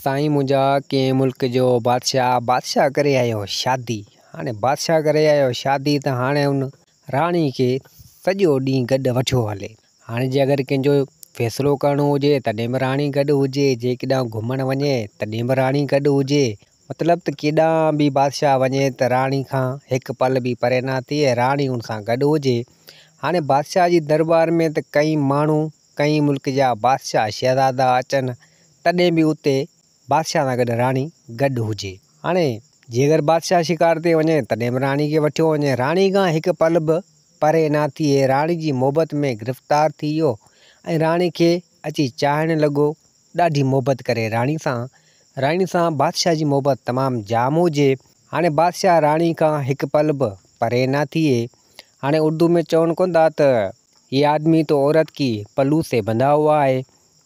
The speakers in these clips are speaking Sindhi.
سائين منهنجا ڪنهن ملڪ جو بادشاهه، بادشاهه ڪري آيو شادي. هاڻي بادشاهه ڪري آيو شادي ته هاڻي ان راڻي کي سڄو ڏينهن گڏ وٺيو هلي. هاڻي جي اگر ڪنهن جو فيصلو ڪرڻو هجي تڏهن به راڻي گڏ هجي، جي ڪيڏانهن گهمڻ وڃي تڏهن به راڻي گڏ هجي. مطلب ته ڪيڏانهن به بادشاهه وڃي ته راڻي کان هڪ پل به پري نه ٿئي، راڻي ان سان گڏ هجي. هاڻي بادشاهه جي درٻار ۾ ته ڪئين ماڻهو ڪئين ملڪ جا بادشاهه شهزادا اچن تڏهن به اتي بادشاهه سان گڏ راڻي گڏ هجي. هاڻي جيڪر بادشاهه شڪار تي وڃي تڏهن به راڻي کي وٺيو وڃي. راڻي کان هڪ پل به پري نه ٿئي. راڻي جي محبت ۾ گرفتار ٿي ويو ۽ راڻي کي اچي چاهڻ لڳو. ڏاڍي محبت ڪري راڻي سان. راڻي سان بادشاهه جي محبت تمام جام هجي. هاڻي بادشاهه راڻي کان هڪ پل به پري نه ٿئي. هاڻي اردو ۾ چون ڪونه ٿا ته هي آدمي تو عورت ڪي پلو سي بنڌا هوا آهي.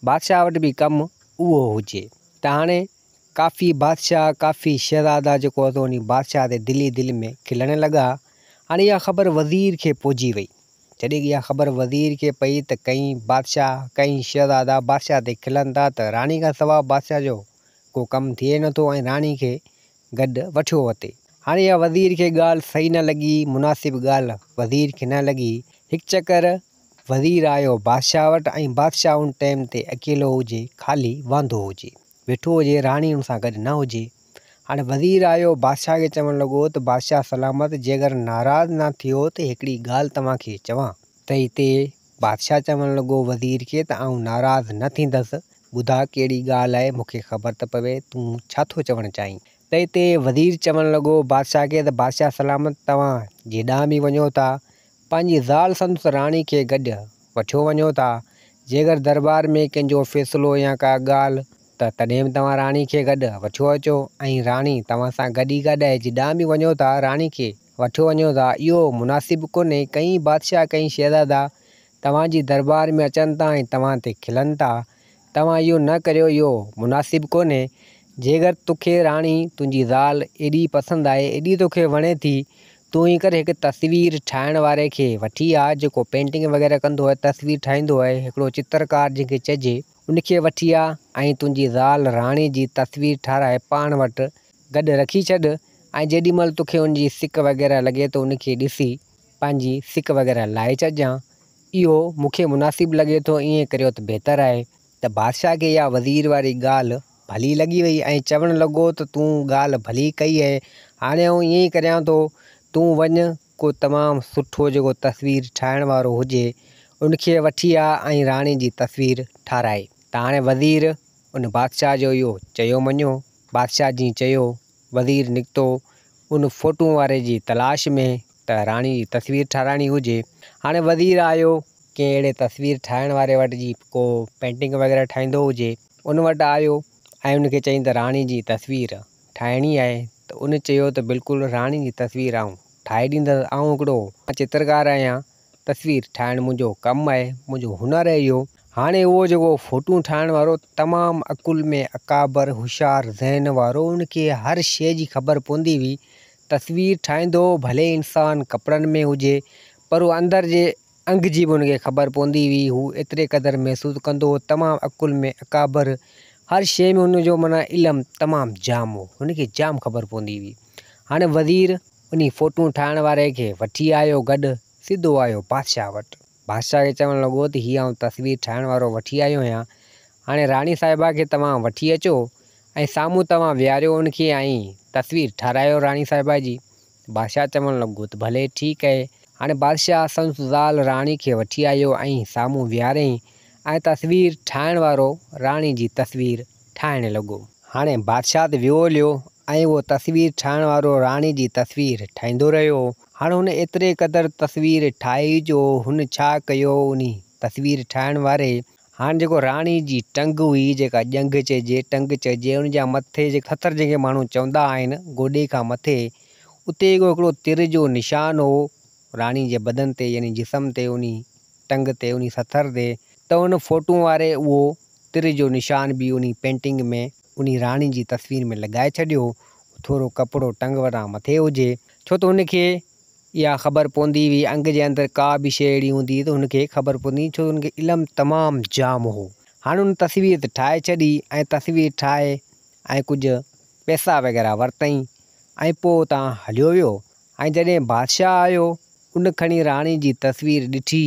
بادشاهه وٽ به ڪم اهو هجي ته هاڻي ڪافي بادشاهه ڪافي شهزادا جيڪو هو انهي بادشاهه تي دل ئي دل ۾ کلڻ لڳا. هاڻي اها خبر وزير کي پهچي وئي. جڏهن اها خبر وزير کي پئي ته ڪئين بادشاهه ڪئين شهزادا بادشاهه تي کلن ٿا ته راڻي کان سواء بادشاهه جو ڪو ڪم ٿئي نٿو ۽ راڻي کي گڏ وٺيو وتي. هاڻي اها وزير کي ڳالهه صحيح نه لڳي، مناسب ڳالهه وزير کي نه لڳي. هڪ چڪر وزير آيو بادشاهه وٽ ۽ بادشاهه ان ٽيم تي اڪيلو هجي، خالي واندو هجي، ويٺو هجي، راڻي ان سان گڏ نه هجي. هاڻي وزير آيو بادشاهه کي چوڻ لڳو ته بادشاهه سلامت جيڪر ناراض نه ٿيو ته هڪڙي ڳالهه توهان کي چوان. ته هتي بادشاهه چوڻ لڳو وزير کي ته آئون ناراض نه ٿيندس، ٻڌاء ڪهڙي ڳالهه آهي، مون کي خبر ته پوي تون ڇا ٿو چوڻ چاهين؟ ته هتي وزير چوڻ لڳو بادشاهه کي ته بادشاهه سلامت توهان جيڏانهن به وڃو ٿا، پنهنجي زال سندس راڻي کي گڏ وٺيو وڃو ٿا، جيڪر درٻار ۾ ڪنهن جو فيصلو يا ڪا ڳالهه ته تڏهن به توهان راڻي کي گڏ وٺيو اچو ۽ راڻي توهان سان گڏ ئي گڏ آهي، جيڏانهن به وڃو ٿا راڻي کي وٺيو وڃو ٿا، اهو مناسب ڪونهي، ڪئين بادشاهه ڪئين شهزادا توهان جي درٻار ۾ اچن ٿا ۽ توهان تي کلن ٿا، توهان اهو نه ڪريو، اهو مناسب ڪونهي، جيڪر توکي راڻي تنهنجي زال ايڏي پسند آهي، ايڏي توکي وڻي ٿي، تون ائين ڪر هڪ تصوير ٺاهڻ واري کي وٺي آ، جيڪو پينٽنگ وغيره ڪندو آهي، تصوير ٺاهيندو آهي، هڪڙو چترڪار جنهن کي چئجي، ان کي وٺي آ ۽ تنهنجي زال راڻي جي تصوير ٺاهرائي پاڻ وٽ گڏ رکي ڇڏ ۽ جيڏي مهل توکي ان جي سڪ وغيره لڳي ته ان کي ڏسي پنهنجي سڪ وغيره لاهي ڇڏجان. اهو مون کي مناسب لڳي ٿو، ائين ڪريو ته بهتر آهي. ته بادشاهه کي اها وزير واري ڳالهه ڀلي لڳي وئي ۽ چوڻ لڳو ته تون ڳالهه ڀلي ڪئي اهي، هاڻي آئون ائين ئي ڪريان ٿو، تون وڃ ڪو تمام سٺو جيڪو تصوير ٺاهڻ وارو هجي، ان کي وٺي آ ۽ راڻي جي تصوير ٺاهرائي. ته هاڻي وزير ان بادشاهه جو اهو چيو مڃيو. بادشاهه جيئن چيو، وزير نڪتو ان فوٽون واري جي تلاش ۾ ته راڻي جي تصوير ٺاهرائڻي هجي. هاڻي وزير آيو ڪنهن اهڙي تصوير ٺاهڻ واري وٽ جي ڪو پينٽنگ وغيره ٺاهيندو هجي، ان وٽ آيو ۽ ان کي چيائين ته راڻي جي تصوير ٺاهڻي آهي ته ان چيو ته بلڪل راڻي جي تصوير آئون ٺاهي ڏيندس، آئون هڪڙو چترڪار آهيان، تصوير ٺاهڻ منهنجو ڪم آهي، منهنجو هنر آهي اهو. هاڻي اهو جيڪو فوٽون ٺاهڻ وارو تمام عقل ۾ اڪابر، هوشيار ذهن وارو، ان کي هر شيء جي خبر پوندي هئي، تصوير ٺاهيندو هو، ڀلي انسان ڪپڙن ۾ هجي پر هو اندر جي انگ جي به ان کي خبر پوندي هئي، هو ايتري قدر محسوس ڪندو هو، تمام عقل ۾ اڪابر، هر شيء ۾ هن جو معنيٰ علم تمام جام هو، هن کي جام خبر پوندي هئي. هاڻي وزير انهي فوٽون ٺاهڻ واري کي وٺي آيو گڏ، سڌو آيو بادشاهه وٽ. بادشاهه کي چوڻ لڳو ته هي آئون تصوير ٺاهڻ وارو وٺي آيو آهيان، هاڻي راڻي صاحبه کي توهان وٺي اچو ۽ سامهون توهان ويهاريو ان کي ۽ تصوير ٺارايو راڻي صاحبه جي. بادشاهه چوڻ لڳو ته ڀلي ٺيڪ اهي. هاڻي بادشاهه سندس زال راڻي کي وٺي آيو ۽ سامهون ويهاريائين ۽ تصوير ٺاهڻ وارو راڻي جي تصوير ٺاهڻ لڳو. هاڻي بادشاهه ته ويو هليو ۽ اهو تصوير ٺاهڻ وارو راڻي جي تصوير ٺاهيندو رهيو. هاڻي هن ايتري قدر تصوير ٺاهي جو هن ڇا ڪيو انهي تصوير ٺاهڻ واري هاڻ جيڪو راڻي جي ٽنگ هئي، جيڪا ڄنگهه چئجي، ٽنگ چئجي، ان جا مٿي جي ٿٿر جنهن کي ماڻهو چوندا آهن، گوڏي کان مٿي، اتي هڪ هڪڙو تر جو نشان هو، راڻي جي بدن تي يعني جسم تي، انهي ٽنگ تي، انهي ٿٿر تي، ته ان فوٽون واري اهو تر جو نشان به انهي پينٽنگ ۾ انهي راڻي جي تصوير ۾ لڳائي ڇڏيو، ٿورو ڪپڙو ٽنگ وٽان مٿي هجي، ڇو ته هن کي اها خبر پوندي هئي، انگ جي اندر ڪا به شيء اهڙي هوندي هئي ته هن کي خبر پوندي هئي، ڇو ته هن کي علم تمام جام هو. هاڻي هن تصوير ته ٺاهي ڇڏي ۽ تصوير ٺاهي ۽ ڪجهه پئسا وغيره ورتائين ۽ پوء اتان هليو ويو ۽ جڏهن بادشاهه آيو ان کڻي راڻي جي تصوير ڏٺي،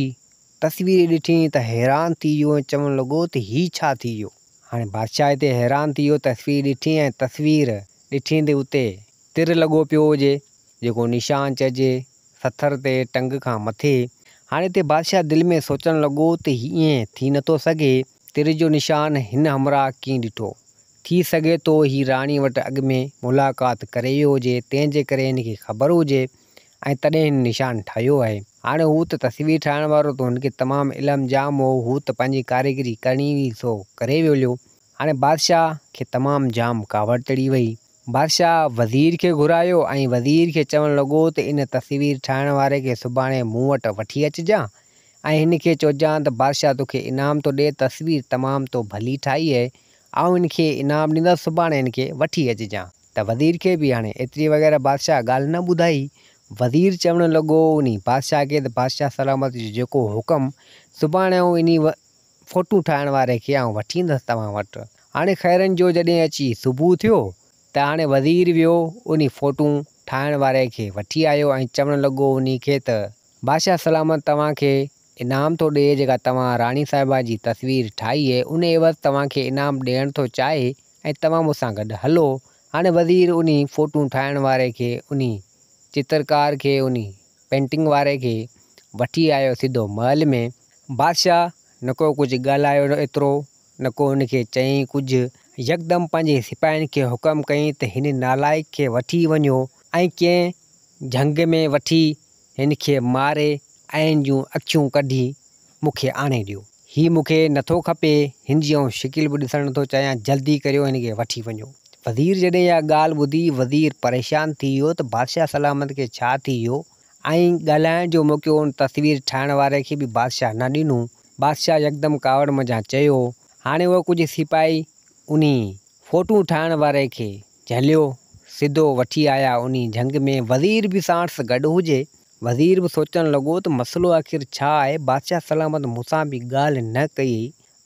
تصوير ڏٺي ته حيران ٿي ويو ۽ چوڻ لڳو ته هي ڇا ٿي ويو؟ هاڻي بادشاهه هتي حيران ٿي ويو تصوير ڏٺي ۽ تصوير ڏٺي ته اتي تر لڳو پيو هجي جيڪو نشان چئجي سٿر تي ٽنگ کان مٿي. هاڻي هتي بادشاهه دل ۾ سوچڻ لڳو ته هي ائين ٿي نٿو سگهي، تر جو نشان هن همراهه ڪيئن ڏٺو؟ ٿي سگهي ٿو هي راڻي وٽ اڳ ۾ ملاقات ڪري ويو هجي، تنهن جي ڪري هن کي خبر هجي ۽ تڏهن هن نشان ٺاهيو آهي. هاڻي هو ته تصوير ٺاهڻ وارو ته هن کي تمام علم جام هو، هو ته پنهنجي ڪاريگري ڪرڻي هئي سو ڪري ويو هليو. هاڻي بادشاهه کي تمام جام ڪاوڙ چڙهي وئي. بادشاهه وزير کي گهرايو ۽ وزير کي چوڻ لڳو ته ان تصوير ٺاهڻ واري کي سڀاڻي مون وٽ وٺي اچجان ۽ هن کي چئجان ته بادشاهه توکي انعام ٿو ڏئي، تصوير تمام تو ڀلي ٺاهي آهي، آئون هن کي انعام ڏيندس، سڀاڻي هن کي وٺي اچجان. ته وزير کي به هاڻي ايتري وغيره بادشاهه ڳالهه نه ٻڌائي. وزير چوڻ لڳو انهي بادشاهه کي ته بادشاهه سلامت جو جيڪو حڪم، سڀاڻي آئون انهي فوٽو ٺاهڻ واري کي آئون وٺي ايندس توهان وٽ. هاڻي خيرن جو جڏهن اچي صبح ٿيو ته هاڻي وزير ويو انهي فوٽو ٺاهڻ واري کي وٺي آيو ۽ چوڻ لڳو انهي کي ته بادشاهه سلامت توهان کي انعام ٿو ڏئي جيڪا توهان راڻي صاحبه جي تصوير ٺاهي اهي ان عيوض توهان کي انعام ڏيڻ ٿو چاهي ۽ توهان مون سان گڏ هلو. هاڻي وزير انهي فوٽو ٺاهڻ واري کي انهي چترڪار کي انهي پينٽنگ واري کي وٺي آيو سڌو محل ۾. بادشاهه نه ڪو ڪجهه ڳالهايو ايترو نه ڪو هن کي چيائين ڪجهه. يڪدم پنهنجي سپاهين کي حڪم ڪيائين ته هن نالائق کي وٺي وڃو ۽ ڪنهن جهنگ ۾ وٺي هن کي ماري ۽ هن جون اکيون ڪڍي مون کي آڻي ڏيو. هي مون کي نٿو کپي، هن جي آئون شڪل به ڏسڻ نٿو چاهيان، جلدي ڪريو هن کي وٺي وڃو. وزير جڏهن اها ڳالهه ٻڌي، وزير پريشان ٿي ويو ته بادشاهه سلامت کي ڇا ٿي ويو ۽ ڳالهائڻ جو موقعو ان تصوير ٺاهڻ واري کي به بادشاهه نه ڏنو. بادشاهه يڪدم ڪاوڙ منجهان چيو، هاڻي اهي ڪجهه سپاهي انهي فوٽو ٺاهڻ واري کي جهليو، سڌو وٺي آيا انهي جهنگ ۾، وزير به ساڻس گڏ هجي. وزير به سوچڻ لڳو ته مسئلو آخر ڇا آهي، بادشاهه سلامت مون سان به ڳالهه نه ڪئي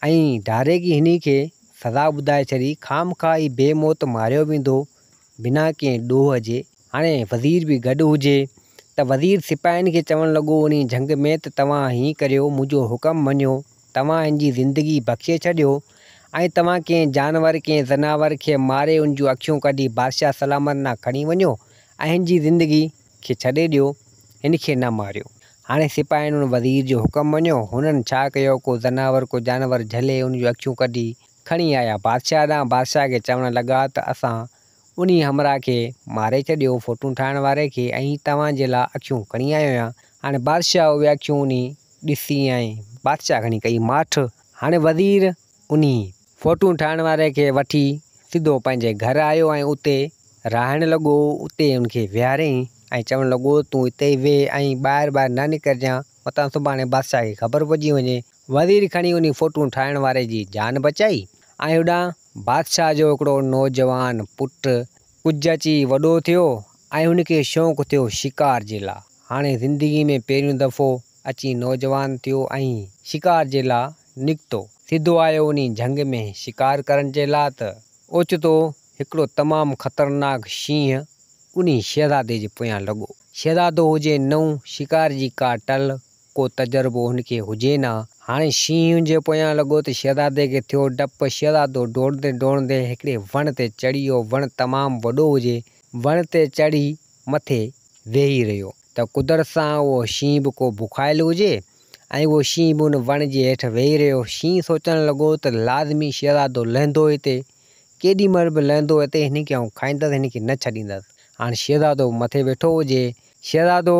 ۽ ڊائريڪ ئي هني کي سزا ٻڌائي ڇڏي، خامخواه هي بي موت ماريو ويندو، بنا ڪنهن ڏوهه جي. هاڻي وزير به گڏ هجي ته وزير سپاهين کي چوڻ لڳو انهي جهنگ ۾ ته توهان هيئن ڪريو، منهنجو حڪم مڃيو، توهان هن جي زندگي بخشي ڇڏيو ۽ توهان ڪنهن جانور، ڪنهن زناور کي ماري ان جون اکيون ڪڍي بادشاهه سلامت ڏانهن کڻي وڃو ۽ هن جي زندگي کي ڇڏي ڏيو، هن کي نه ماريو. هاڻي سپاهين ان وزير جو حڪم مڃيو. هنن ڇا ڪيو، ڪو زناور، ڪو جانور جهلي ان جون اکيون ڪڍي کڻي آيا بادشاهه ڏانهن. بادشاهه کي چوڻ لڳا ته اسان انهي همراهه کي ماري ڇڏيو، فوٽون ٺاهڻ واري کي، ۽ توهان جي لاء اکيون کڻي آيو آهيان. هاڻي بادشاهه اهي اکيون انهي ڏسي ۽ بادشاهه کڻي ڪئي ماٺ. هاڻي وزير انهي فوٽون ٺاهڻ واري کي وٺي سڌو پنهنجي گهر آيو ۽ اتي رهائڻ لڳو. اتي ان کي ويهاريائين ۽ چوڻ لڳو، تون اتي ئي ويهه ۽ ٻاهر ٻاهر نه نڪرجان، متان سڀاڻي بادشاهه کي خبر پئجي وڃي. وزير کڻي انهي فوٽون ٺاهڻ واري جي جان بچائي ۽ هوڏانهن بادشاهه جو هڪڙو نوجوان پٽ ڪجهه اچي وڏو ٿيو ۽ هن کي شوق ٿيو شڪار جي لا. هاڻي زندگي ۾ پهريون دفعو اچي نوجوان ٿيو ۽ شڪار جي لا نڪتو. سڌو آيو انهي جهنگ ۾ شڪار ڪرڻ جي لا ته اوچتو هڪڙو تمام خطرناڪ شينهن انهي شهزادي جي پويان لڳو. شهزادو هجي نئون، شڪار جي ڪا ٽل، ڪو تجربو هن کي هجي نه. هاڻي شينهن جي پويان لڳو ته شهزادي کي ٿيو ڊپ. شهزادو ڊوڙندي ڊوڙندي هڪڙي وڻ تي چڙهي ويو. وڻ تمام وڏو هجي. وڻ تي چڙهي مٿي ويهي رهيو ته قدرت سان اهو شينهن به ڪو بکايل هجي ۽ اهو شينهن به ان وڻ جي هيٺ ويهي رهيو. شينهن سوچڻ لڳو ته لازمي شهزادو لهندو هتي، ڪيڏي مهل به لهندو هتي، هن کي آئون کائيندس، هن کي نه ڇڏيندس. هاڻ شهزادو مٿي ويٺو هجي. شهزادو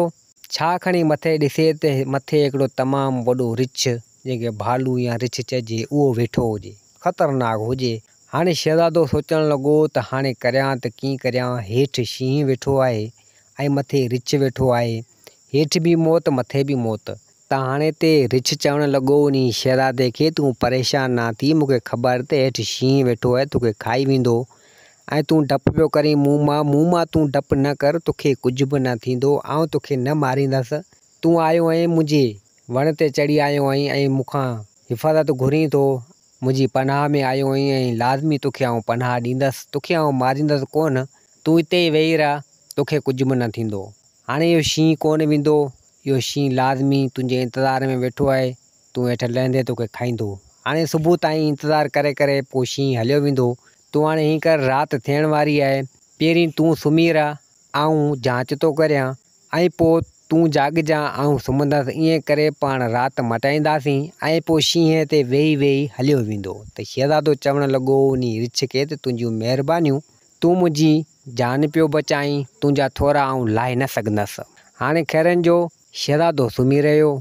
ڇا کڻي مٿي ڏسي ته مٿي هڪڙو تمام وڏو رڇ، جنهن کي ڀالو يا رڇ چئجي، اهو ويٺو هجي. خطرناڪ هجي. هاڻي شهزادو سوچڻ لڳو ته هاڻي ڪريان ته ڪيئن ڪريان، هيٺ شينهن ويٺو آهي ۽ مٿي رڇ ويٺو آهي، هيٺ به موت مٿي به موت. ته هاڻي تي رڇ چوڻ لڳو انهي شهزادي کي تون پريشان نه ٿي، مون کي خبر ته هيٺ شينهن ويٺو آهي توکي کائي ويندو ۽ تون ڊپ پيو ڪرين مون مان، مون مان تون ڊپ نه ڪر، توکي ڪجهه به نه ٿيندو، آئون توکي نه ماريندس، تون آيو آهين منهنجي وڻ تي چڙهي آيو آهين ۽ مون کان حفاظت گهرين ٿو. منهنجي پناهه ۾ آيو آهين ۽ لازمي توکي آئون پناهه ڏيندس، توکي آئون ماريندس ڪونه، تون اتي ئي ويهي رهه، توکي ڪجهه به نه ٿيندو. هاڻي اهو شينهن ڪونه ويندو، اهو شينهن لازمي تنهنجي انتظار ۾ ويٺو آهي، تون هيٺ لهندي توکي کائيندو. هاڻي صبح تائين انتظار ڪري ڪري پوء شينهن هليو ويندو. تون هاڻي هيئن ڪر رات ٿيڻ واري آهي، پهرين تون سمهي رهه، آئون جانچ ٿو ڪريان ۽ پوء تون جاڳجان آئون سمهندس ائين ڪري پاڻ رات مٽائينداسين ۽ پوء شينهن تي ويهي ويهي هليو ويندو ته شهزادو چوڻ لڳو انهي رڇ کي ته تنهنجون مهربانيون تون منهنجي جان پيو بچائين تنهنجا ٿورا آئون لاهي نه سگهندس. هاڻي خيرن جو شهزادو سمهي رهيو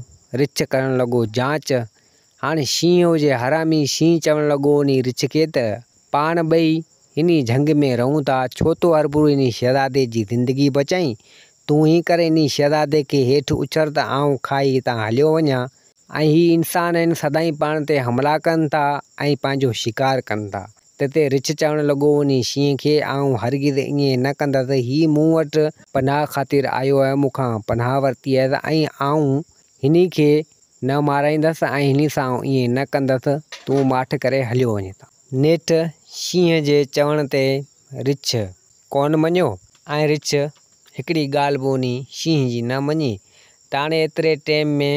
رڇ ڪرڻ لڳو جانچ هاڻي شينهن هجي حرامي شينهن چوڻ لڳو انهي رڇ کي ته پاڻ ٻئي انهي جهنگ ۾ رهون ٿا، ڇو تو هرڀرو انهي شهزادي جي زندگي بچائين؟ تون هي ڪر انهي شهزادي کي هيٺ اڇر ته آئون کائي هتان هليو وڃان. ۽ هي انسان آهن سدائين پاڻ تي حملا ڪن ٿا ۽ پنهنجو شڪار ڪن ٿا. تتي رڇ چوڻ لڳو انهي شينهن کي آئون هرگز ائين نه ڪندس، هي مون وٽ پناهه خاطر آيو آهي، مون کان پناهه ورتي آهي ۽ آئون هني کي نه مارائيندس ۽ هني سان آئون ائين نه ڪندس، تون ماٺ ڪري هليو وڃ هتان. نيٺ شينهن جي چوڻ تي رڇ ڪونه مڃيو ۽ رڇ هڪڙي ڳالهه به انهي شينهن جي نه مڃي. تاڻي ايتري ٽيم ۾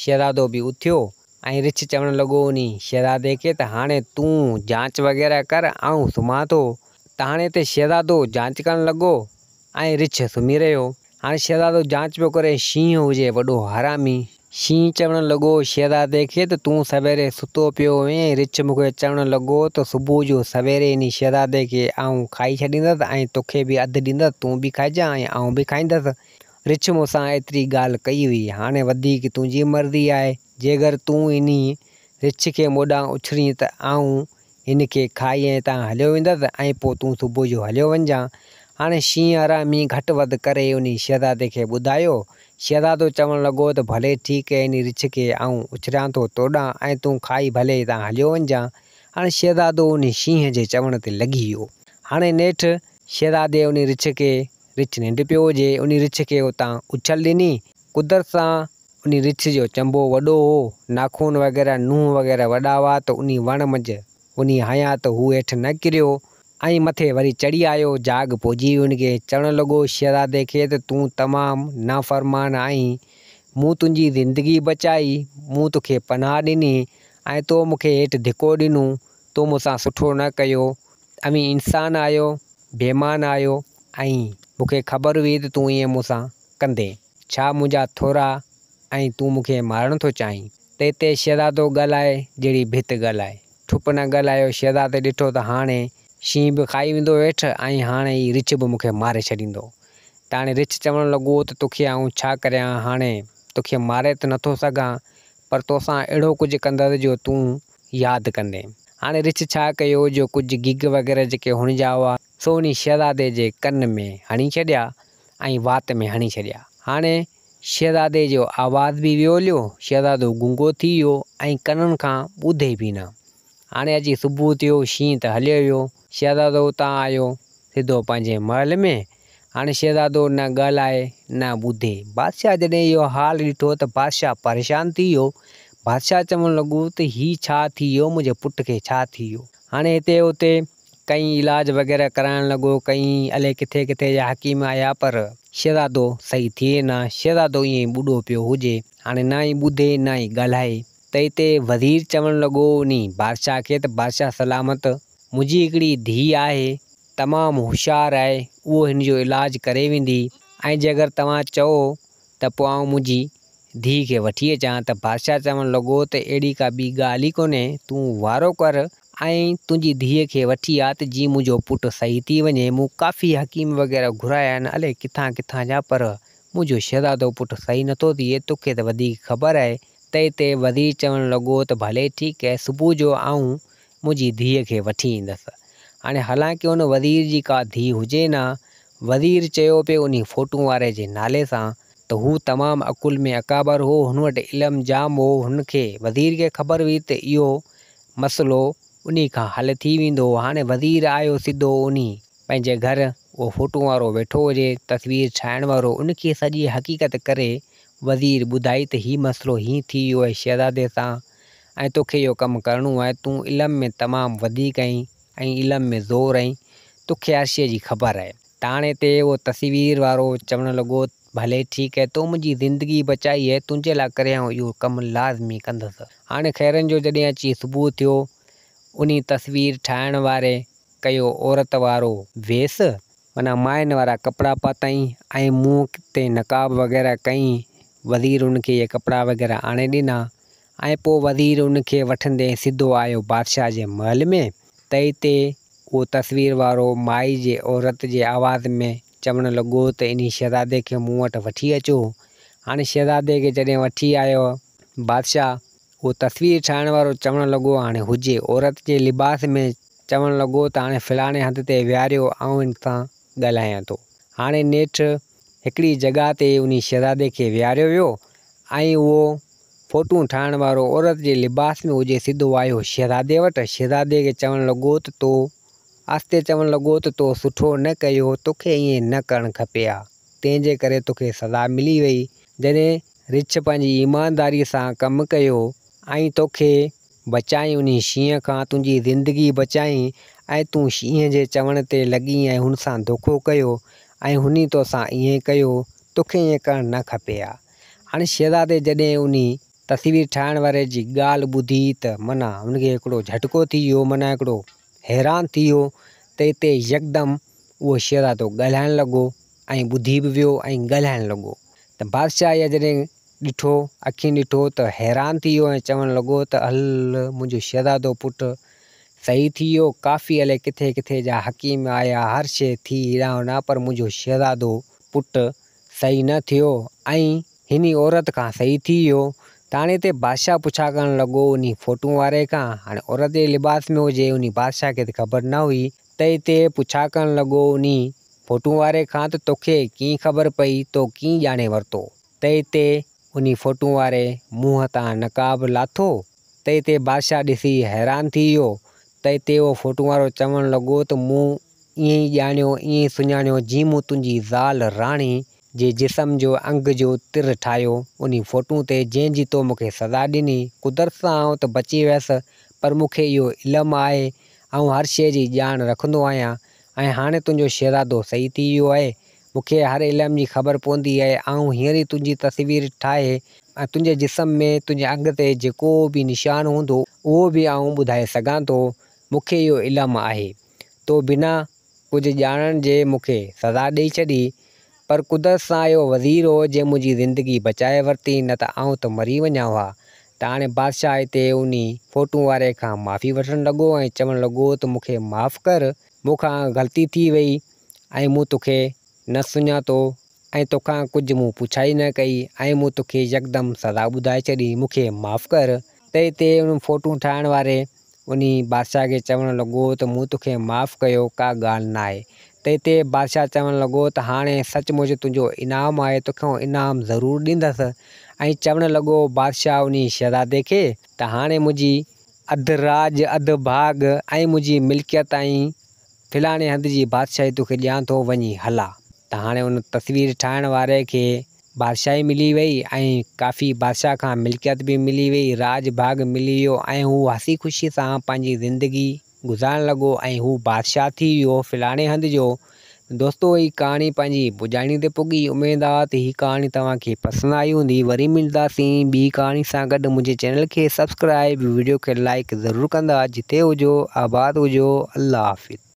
شهزادو به اٿيو ۽ رڇ چوڻ لڳو انهي شهزادي کي ته هاڻي تون جانچ وغيره ڪر آئون سمهان ٿو. تاڻي تي شهزادو جانچ ڪرڻ لڳو ۽ رڇ سمهي رهيو. هاڻي شهزادو جانچ پيو ڪري، شينهن هجي وڏو حرامي. شينهن چوڻ لڳو شهزادي کي ته تون سويري ستو پيو هئين ۽ رڇ مون کي چوڻ لڳو ته صبح جو سويري انهي شهزادي کي آئون کائي ڇڏيندس ۽ توکي به اڌ ڏيندس تون به کائجان ۽ آئون به کائيندس. رڇ مون سان ايتري ڳالهه ڪئي هئي. هاڻي وڌيڪ تنهنجي مرضي آهي. جيگر تون انهي رڇ کي مون ڏانهن اڇلين ته آئون هن کي کائي ۽ هتان هليو ويندس ۽ پوء تون صبح جو هليو وڃجان. هاڻي شينهن حرامي گهٽ وڌ ڪري انهي شهزادي کي ٻڌايو. شهزادو چوڻ لڳو ته ڀلي ٺيڪ اهي انهي رڇ کي آئون اڇليان ٿو توڏانهن ۽ تون کائي ڀلي هتان هليو وڃجان. هاڻي شهزادو انهي شينهن جي چوڻ تي لڳي ويو. هاڻي نيٺ شهزادي انهي رڇ کي، رڇ ننڊ پيو هجي، انهي رڇ کي اتان اڇل ڏني. قدرت سان انهي رڇ جو چنبو وڏو هو، ناخون وغيره نونهن وغيره وڏا هئا ته انهي وڻ منجهه انهي هنيا ته هو هيٺ نه ڪريو ۽ مٿي وري چڙهي آيو، جاڳ پئجي وئي ان کي، چوڻ لڳو شهزادي کي ته تون تمام نافرمان آهين، مون تنهنجي زندگي بچائي، مون توکي پناهه ڏني ۽ تو مون کي هيٺ ڌڪو ڏنو، تو مون سان سٺو نه ڪيو، اوهين انسان آهيو، بيمان آهيو ۽ مون کي خبر هئي ته تون ائين مون سان ڪندين. ڇا منهنجا ٿورا ۽ تون مون کي مارڻ ٿو چاهين؟ تنهن تي شهزادو ڳالهائي جهڙي ڀت ڳالهائي. ٺپ نه ڳالهايو. شهزادي ڏٺو ته هاڻي شينهن به کائي ويندو هيٺ ۽ هاڻي هي رڇ به مون کي ماري ڇڏيندو. ته هاڻي رڇ چوڻ لڳو ته توکي آئون ڇا ڪريان هاڻي توکي ماري ته نٿو سگهان پر توسان اهڙو ڪجهه ڪندس جو تون ياد ڪندين. هاڻي رڇ ڇا ڪيو جو ڪجهه گگ وغيره جيڪي هن جا هئا سو انهي شهزادي جي ڪن ۾ هڻي ڇڏيا ۽ وات ۾ هڻي ڇڏيا. هاڻي شهزادي جو آواز به ويو هليو، شهزادو گونگو ٿي ويو ۽ ڪنن کان ٻڌي به نه. هاڻي اچي صبح ٿيو، شينهن ته هليو ويو. شهزادو اتان آيو سڌو پنهنجي محل ۾. هاڻي شهزادو نه ڳالهائي نه ٻڌي. بادشاهه جڏهن اهو حال ڏٺو ته بادشاهه پريشان ٿي ويو. بادشاهه چوڻ لڳو ته هي ڇا ٿي ويو، منهنجي پٽ کي ڇا ٿي ويو. هاڻي هتي هتي ڪئين علاج وغيره ڪرائڻ لڳو، ڪئين الائي ڪٿي ڪٿي جا حڪيم آيا پر شهزادو صحيح ٿئي نه، شهزادو ائين ئي ٻڏو پيو هجي، هاڻي نه ئي ٻڌي نه ئي ڳالهائي. ته اتي وزير چوڻ لڳو انهي بادشاهه کي ته بادشاهه سلامت منهنجي هڪڙي ڌيء آهي، تمام هوشيار آهي، اهو هن جو علاج ڪري ويندي ۽ جيڪر توهان چئو ته پوء آئون منهنجي ڌيء کي وٺي اچان ته بادشاهه چوڻ لڳو ته اهڙي ڪا ٻي ڳالهه ئي ڪونهي، تون وارو ڪر ۽ تنهنجي ڌيء کي وٺي آ ته جيئن منهنجو پٽ صحيح ٿي وڃي. مون ڪافي حڪيم وغيره گهرايا آهن، الائي ڪٿان ڪٿان جا، پر منهنجو شهزادو پٽ صحيح نٿو ٿئي، توکي ته وڌيڪ خبر آهي. تنهن تي وزير چوڻ لڳو ته ڀلي ٺيڪ آهي، صبح جو آئون منهنجي ڌيء کي وٺي ايندس. هاڻي حالانڪه ان وزير جي ڪا ڌيء هجي نه، وزير چيو پئي انهي فوٽون واري جي نالي سان ته هو تمام عقل ۾ اڪابر هو، هن وٽ علم جام هو، هن کي، وزير کي، خبر هئي ته اهو مسئلو انهي کان حل ٿي ويندو. هاڻي وزير آيو سڌو انهي پنهنجي گهر، اهو فوٽون وارو ويٺو هجي، تصوير ٺاهڻ وارو، ان کي سڄي حقيقت ڪري وزير ٻڌائي ته هي مسئلو هيئن ٿي ويو آهي شهزادي سان ۽ توکي اهو ڪم ڪرڻو آهي، تون علم ۾ تمام وڌيڪ آهين ۽ علم ۾ زور آهين، توکي هر شيء جي خبر آهي. ته هاڻي هتي اهو تصوير وارو چوڻ لڳو، ڀلي ٺيڪ آهي، تو منهنجي زندگي بچائي آهي، تنهنجي لاء ڪري آئون اهو ڪم لازمي ڪندس. هاڻي خيرن جو جڏهن اچي صبح ٿيو، انهي تصوير ٺاهڻ واري ڪيو عورت وارو ويس، معنيٰ ماين وارا ڪپڙا پاتائين ۽ منهن تي نقاب وغيره ڪئين. وزير ان کي اهي ڪپڙا وغيره آڻي ڏنا ۽ پوء وزير ان کي وٺندي سڌو آيو بادشاهه جي محل ۾ ته اتي اهو تصوير وارو مائي جي عورت جي آواز ۾ چوڻ لڳو ته انهي شهزادي کي مون وٽ وٺي اچو. هاڻي شهزادي کي جڏهن وٺي آيو بادشاهه اهو تصوير ٺاهڻ وارو چوڻ لڳو هاڻي هجي عورت جي لباس ۾ چوڻ لڳو ته هاڻي فلاڻي هنڌ تي ويهاريو آئون هن سان ڳالهايان ٿو. هاڻي نيٺ هڪڙي جڳهه تي انهي شهزادي کي ويهاريو ويو ۽ اهو فوٽون ٺاهڻ وارو عورت جي لباس ۾ هجي سڌو آيو شهزادي وٽ. شهزادي کي چوڻ لڳو ته تو آهستي چوڻ لڳو ته تو سٺو نه ڪيو توکي ائين نه ڪرڻ کپي ها. تنهن جي ڪري توکي سزا ملي وئي. جڏهن رڇ پنهنجي ايمانداريء سان ڪم ڪيو ۽ توکي بچائين انهي شينهن کان تنهنجي زندگي بچائين ۽ تون شينهن جي چوڻ تي لڳين ۽ هن سان دوکو ڪيو ۽ هني توسان ائين ڪيو، توکي ائين ڪرڻ نه کپي ها. هاڻي شهزادي جڏهن انهي تصوير ٺاهڻ واري جي ڳالهه ٻڌي ته معنيٰ هن کي هڪڙو جهٽڪو ٿي ويو، معنيٰ هڪڙو حيران ٿي ويو ته اتي يڪدم اهو شهزادو ڳالهائڻ لڳو ۽ ٻڌي به ويو ۽ ڳالهائڻ لڳو ته بادشاهه اها جڏهن ڏٺو، اکين ڏٺو ته حيران ٿي ويو ۽ چوڻ لڳو ته هل منهنجو شهزادو پٽ صحيح ٿي ويو، ڪافي الائي ڪٿي ڪٿي جا حڪيم آيا، هر شيء ٿي هيڏانهن هوڏانهن پر منهنجو شهزادو پٽ صحيح نه ٿيو ۽ هني عورت کان صحيح ٿي ويو. ته هاڻي هتي بادشاهه پڇا ڪرڻ لڳو انهي فوٽون واري کان، هاڻي عورت جي لباس ۾ هجي انهي بادشاهه کي ته خبر نه هئي ته هتي پڇا ڪرڻ لڳو انهي فوٽون واري کان ته توکي ڪيئن خبر پئي، تو ڪيئن ڄاڻي ورتو؟ ته هتي انهي فوٽون واري منهن تان نقاب لاٿو ته هتي بادشاهه ڏسي حيران ٿي ويو ته هتي اهو فوٽون وارو چوڻ لڳو ته مون ائين ئي ڄاڻيو، ائين ئي سڃاڻيو جيئن مون تنهنجي زال راڻي جي جسم جو انگ جو تر ٺاهيو انهي فوٽون تي جنهن جي تو مون کي سزا ڏني، قدرت سان آئون ته بچي ويس پر مون کي اهو علم آهي، آئون هر شيء جي ڄاڻ رکندو آهيان ۽ هاڻي تنهنجو شهزادو صحيح ٿي ويو آهي، مون کي هر علم جي خبر پوندي آهي، آئون هينئر ئي تنهنجي تصوير ٺاهي ۽ تنهنجي جسم ۾ تنهنجي انگ تي جيڪو به نشان هوندو اهو به آئون ٻڌائي سگهان ٿو، مون کي اهو علم آهي. تو بنا ڪجهه ڄاڻڻ جي مون کي سزا ڏئي ڇڏي، پر قدرت سان اهو وزير هو جنهن منهنجي زندگي بچائي ورتي، نه ته آئون ته مري وڃان ها. ته هاڻي بادشاهه هتي انهي فوٽون واري کان معافي وٺڻ لڳو ۽ چوڻ لڳو ته مون کي معاف ڪر، مون کان غلطي ٿي وئي ۽ مون توکي نه سڃاتو ۽ توکان ڪجهه مون پڇا ئي نه ڪئي ۽ مون توکي يڪدم سزا ٻڌائي ڇڏي، مون کي معاف ڪر. ته هتي ان فوٽون ٺاهڻ واري انهي بادشاهه کي چوڻ لڳو ته مون توکي معاف ڪيو، ڪا ڳالهه ناهي. ته هتي بادشاهه چوڻ لڳو ته هاڻي سچ مچ تنهنجو انعام آهي، توکي آئون انعام ضرور ڏيندس. ۽ چوڻ لڳو بادشاهه انهي شهزادي کي ته هاڻي منهنجي اڌ راڄ، اڌ ڀاڳ ۽ منهنجي ملڪيت ۽ فلاڻي هنڌ جي بادشاهي توکي ڏيان ٿو، وڃي هلا. ته هاڻي ان تصوير ٺاهڻ واري کي بادشاهي ملي وئي ۽ ڪافي بادشاهه کان ملڪيت به ملي وئي، راڄ ڀاڳ ملي ويو ۽ هو هسي خوشي سان پنهنجي زندگي گذارڻ لڳو ۽ هو بادشاهه ٿي ويو فلاڻي هنڌ جو. دوستو هي ڪهاڻي پنهنجي پڄاڻي تي پڳي اميد آ ته هي ڪهاڻي توهان کي پسند آئي هوندي وري ملداسين ٻي ڪهاڻي سان گڏ منهنجي چينل کي سبسڪرائب وڊيو کي لائيڪ ضرور ڪندا جتي هجو آباد هجو الله حافظ.